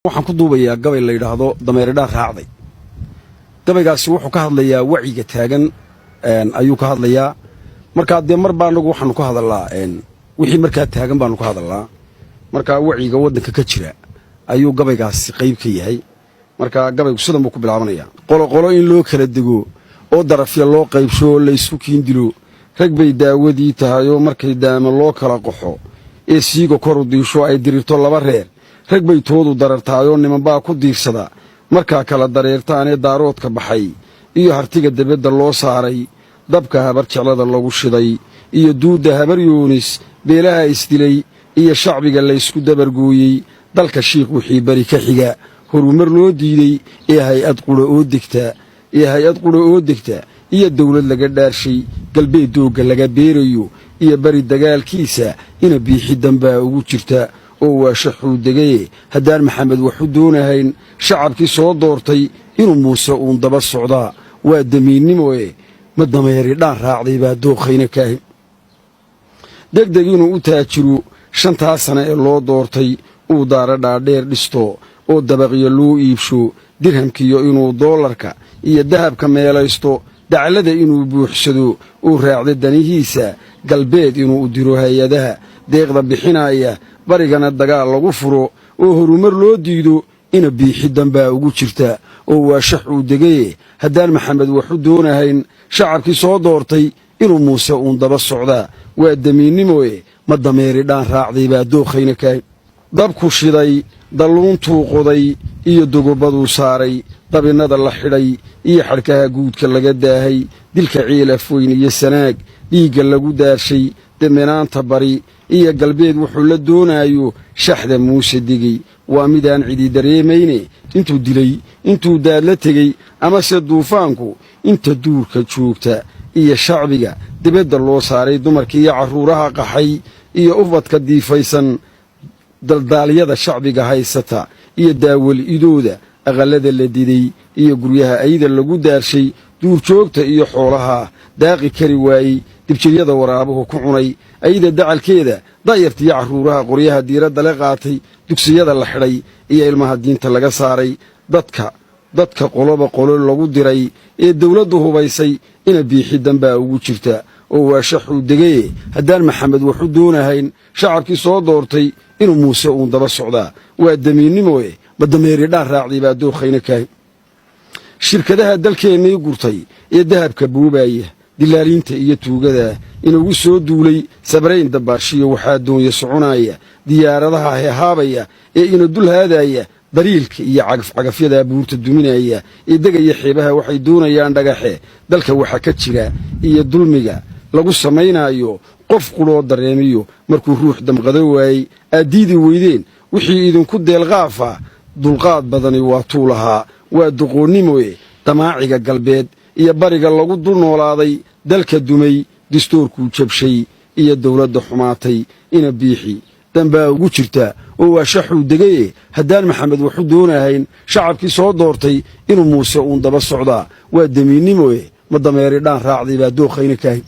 Waxaan ku duubayaa gabay la yidhaahdo "Dameeridhaan Raacday". Gabaygaasi wuxuu ka hadlayaa wacyiga taagan ayuu ka hadlayaa. Markaa dee mar baa anagu waxaanu ka hadallaa wixii markaa taagan baanu ka hadallaa. Markaa wacyiga waddanka ka jira ayuu gabaygaasi qayb ka yahay. Markaa gabaygu sidan buu ku bilaabanayaa: Qoloqolo in loo kala dego oo darafya loo qaybsho oo laysku kiindilo, rag bay daawadii tahay, oo markay daamo loo kala qaxo ee siiga koru diisho ay dirirto laba reer, rag bay toodu darartaayoo nimanbaa ku diirsada. Markaa kala dareertaanee daaroodka baxay iyo hartiga debedda loo saaray, dabka Habar Jeclada lagu shiday iyo duudda Habar Yoonis, beelaha isdilay iyo shacbiga laysku dabargooyey, dalka Shiikh wixii beri ka xiga horumar loo diiday ee hay-ad qura oo degta ee hay-ad qura oo degta iyo dawlad laga dhaarshay, galbeed doogga laga beerayo iyo beri dagaalkiisa, ina Biixi danbaa ugu jirta oo waa shaxuu degaye. Haddaan Maxamed waxu doonahayn shacabkii soo doortay, inuu Muuse uun daba socdaa waa damiinnimoe, ma dameeri dhaan raacday baa dookhayna kaahin? Degdeg inuu u taajiro shantaa sane ee loo doortay, uu daara dhaadheer dhisto oo dabaqyo loo iibsho, dirhamkiiyo inuu doolarka iyo dahabka meelaysto, dacallada inuu buuxsado, uu raacdo danihiisa, galbeed inuu u diro hay-adaha deeqda bixinaaya, barigana dagaal lagu furo oo horumar loo diido, ina Biixi danbaa ugu jirta oo waa shax uu degaye. Haddaan Maxamed waxu doonahayn shacabkii soo doortay, inuu Muuse uun daba socdaa waa damiinnimoe, ma dameeri dhaan raacday baa dookhayna kaahin? Dabku shiday, dalluuntuu qoday iyo dogobaduu saaray, dabinnada la xidhay iyo xadhkaha guudka laga daahay, dilka Ceelafweyn iyo Sanaag dhiigga lagu daarshay, deminaanta bari iyo galbeed wuxuu la doonaayo, shaxda Muuse degey waa midaan cidi dareemayne. Intuu dilay, intuu daadla tegey amase duufaanku, inta duurka joogta iyo shacbiga dibadda loo saaray, dumarka iyo carruuraha qaxay iyo ubadka diifaysan, daldaalyada shacbiga haysata iyo daawal-idooda, aqallada la diday iyo guryaha ayda lagu daarshay, duurjoogta iyo xoolaha daaqi kari waayey, dibjiryada waraabuhu ku cunay, ayda dacalkeeda, da'yartiyo carruuraha qoryaha diiradda la qaatay, dugsiyada la xidhay iyo ilmaha diinta laga saaray, dadka qoloba qolo lagu diray ee dawladdu hubaysay, ina Biixi danbaa ugu jirta oo waa shaxuu degaye. Haddaan Maxamed waxu doonahayn shacabkii soo doortay, inuu Muuse uun daba socdaa waa damiinnimoe, ma dameeri dhaan raacday baa dookhayna kaahin? Shirkadaha dalkeennii gurtay ee dahabka buubaaya, dilaaliinta iyo tuugada inagu soo duulay, sabrayn dabaashiyo waxaa doonya soconaya, diyaaradaha hehaabaya ee ina dul haadaya, dariilka iyo cagafcagafyadaa buurta duminaya ee degaya xeebaha, waxay doonayaan dhagaxe. Dalka waxa ka jira iyo dulmiga lagu samaynaayo, qof qudhoo dareemiyo markuu ruux damqado waayey, aad diidi weydeen wixii idinku deelqaafa, dulqaad badani waa tuu lahaa, waa doqoonnimoe. Damaaciga galbeed iyo bariga lagu dul noolaaday, dalka dumay, distoorkuu jabshay iyo dawladda xumaatay, ina Biixi danbaa ugu jirta oo waa shaxuu degaye. Haddaan Maxamed waxu doonahayn shacabkii soo doortay, inuu Muuse uun daba socdaa waa damiinnimoe, ma dameeri dhaan raacday baa dookhayna kaahin?